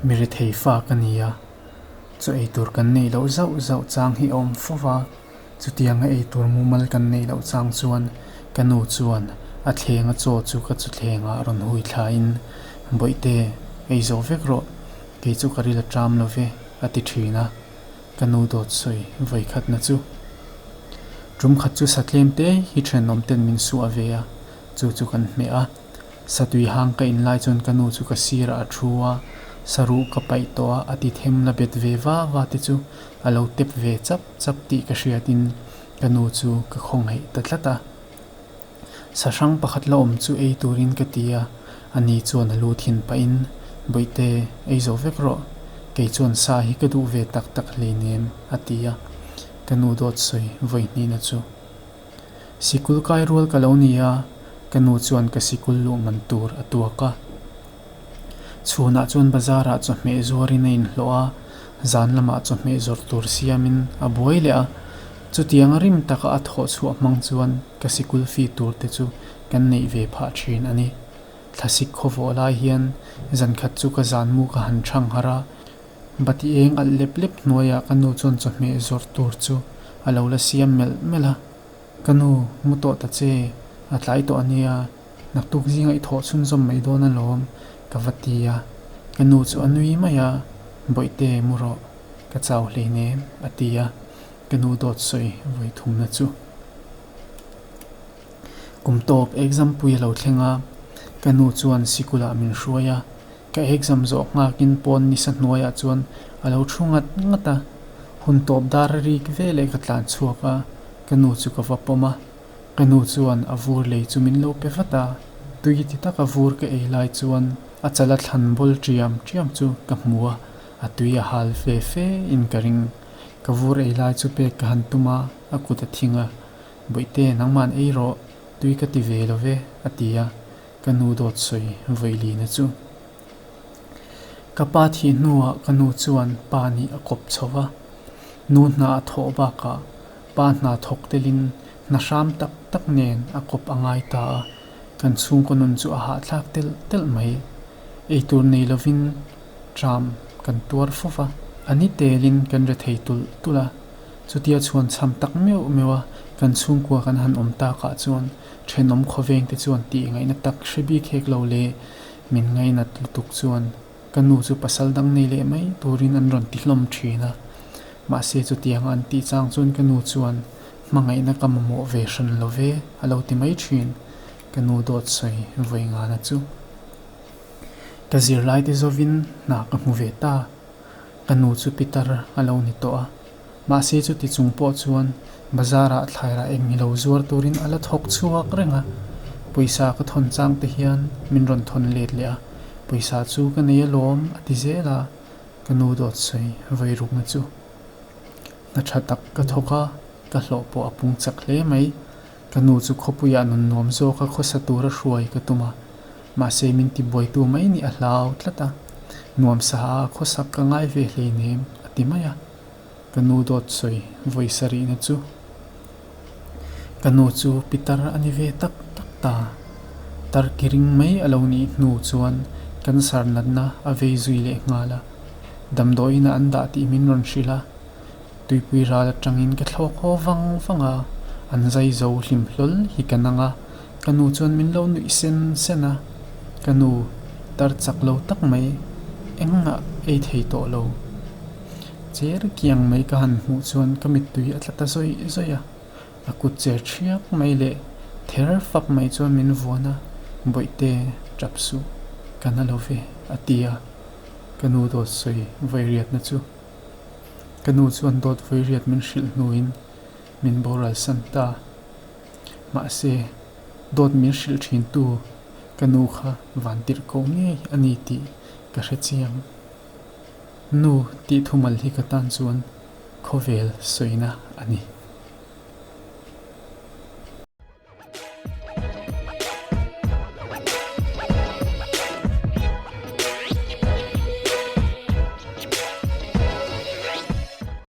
Mi rethei fa ka ni a, chaw ei tur kan neih loh zauh zauh chang hi a awm fo va, chutianga ei tur mumal kan neih loh chang chuan ka nu chuan a thlenga chaw chu ka chuthlengah rawn hui thlain, Bawihte, ei zo vek rawh, kei chu ka ril a ṭam lo ve, a ti ṭhin a. Ka nu dawt sawi vawikhatna chu tum khat chu sa tlem te hi thenawm ten min suah ve a, chu chu kan hmeh a. Satui hang ka in lai chuan ka nu chu ka sirah a thu a, saruh ka paih tawh a, a ti them la bet ve va va te chu a lo tep ve chap chap tih ka hriatin ka nu chu ka khawngaih ta tlat a. Sa hrang pakhat la awm chu ei turin ka ti a, ani chuan a lu thin pahin, Bawihte, ei zo vek rawh, kei chuan sa hi ka duh ve tak tak hleinem, a ti a, ka nu dawt sawi vawi hnihna chu. Sikul kai rual ka lo ni a, ka nu chuan ka sikul luh man tur a tuak a. Chhunah chuan bazarah chawhmeh zuarin a inhlawh a, zan lamah chawhmeh zawrh tur siamin a buai leh a. Chutianga rim taka a thawh chhuah hmang chuan ka sikul fee tur te chu kan neih ve phah thin a ni. Thlasik khawvawh lai hian zan khat chu ka zan mu ka han thang harh a, bati eng alh lep lep hnuaiah ka nu chuan chawhmeh zawrh tur chu a lo la siam melh melh a. Ka nu, mu tawh ta che, a tlai tawh a nia, naktuk zinga i thawh chhunzawm mai dawn alawm, ka va ti a. Ka nu chu a nui mai a, Bawihte, mu rawh, ka chau hleinem, a ti a. Ka nu dawt sawi vawi thumna chu. Kum tawp exam pui a lo thleng a, ka nu chuan sikulah min hruai a, ka exam zawh nghakin pawn nisa hnuaiah chuan a lo thu ngat ngat a, hun tawp dar a rik veleh ka tlan chhuak a, ka nu chu ka va pawm a, ka nu chuan a vur lei chu min lo pe vat a, tui ti taka vur ka ei lai chuan a chala thlan bawl ṭiam ṭiam chu ka hmu a, a tui a hal ve fe in ka ring. Ka vur ei lai chu pek ka han tum a, a kut a thing a, Bawihte, nangman ei rawh, tui ka ti ve lo ve, a ti a, ka nu dawt sawi vawilina chu. Ka pa thih hnuah ka nu chuan pa nih a kawp chho va, nu hna a thawh bakah pa hna thawk telin hna hram tak tak nen a kawp a ngai ta a, kan chhungkaw nun chu a hahthlak telh telh mai. Eitur nei lovin tram kan tuar fo va, a ni telin kan re thei tulh tulh a. Chutia chhuan cham tak meuh meuh a kan chhungkua kan han awm takah chuan thenawm khawveng te chuan tih ngaihna tak hre bik hek lo le min ngainat lutuk chuan ka nu chu pasal dang nei leh mai turin an rawn ti hlawm thin a. Mahse chutianga an tih chang chuan ka nu chuan hmangaihna ka mamawh ve hran lo ve a lo ti mai thin, ka nu dawt sawi vawi ngana chu. Ka zirlai te zawin hna ka hmu ve ta. Ka nu chu pitar a lo ni tawh a. Mahse chuti chung pawh chuan bazar-ah thlairah eng ni lo zuar turin a la thawk chhuak reng a. Pawisa ka thawn chang te hian min rawn thawn let leh a, pawisa chu ka nei alawm a ti zel a, ka nu dawt sawi vawi rukna chu. Hna tha tak ka thawk a, ka hlawh pawh a pung chak hle mai. Ka nu chu khawpuiah nun nuam zawka khawsa tura hruai ka tum a, mahse min ti buaitu mai nih a hlau tlat a, nuam saha a khawsak ka ngai ve hleinem a ti mai a, ka nu dawt sawi vawi sarihna chu. Ka nu chu pitar a ni ve tak tak ta, tar ki ring mai a lo nih hnu chuan cancer natna a vei zui leh nghal a, damdawiin a an dah tih min rawn hrilh a. Tuipui ral atangin ka thlawk haw vang vang a, an zai zo hlim hlawl hi ka nang a, ka nu chuan min lo nuih sen sen a, ka nu tar chak lo tak mai engah ei thei tawh lo. Cher kiang mai ka han hmuh chuan ka mittui a tla ta zawih zawih a, a kut cher thiak mai leh ther fak mai chuan min vuan a, Bawihte tap suh, ka na lo ve a ti a, ka nu dawt sawi vairiatna chu. Ka nu chuan dawt vawi riat min hrilh hnuin min boral san ta. Mahse, dawt min hrilh thintu ka nu kha van tirh ko ngei a ni tih ka hre chiang. Nu tih thumal hi ka tan chuan khawvel sawina a ni.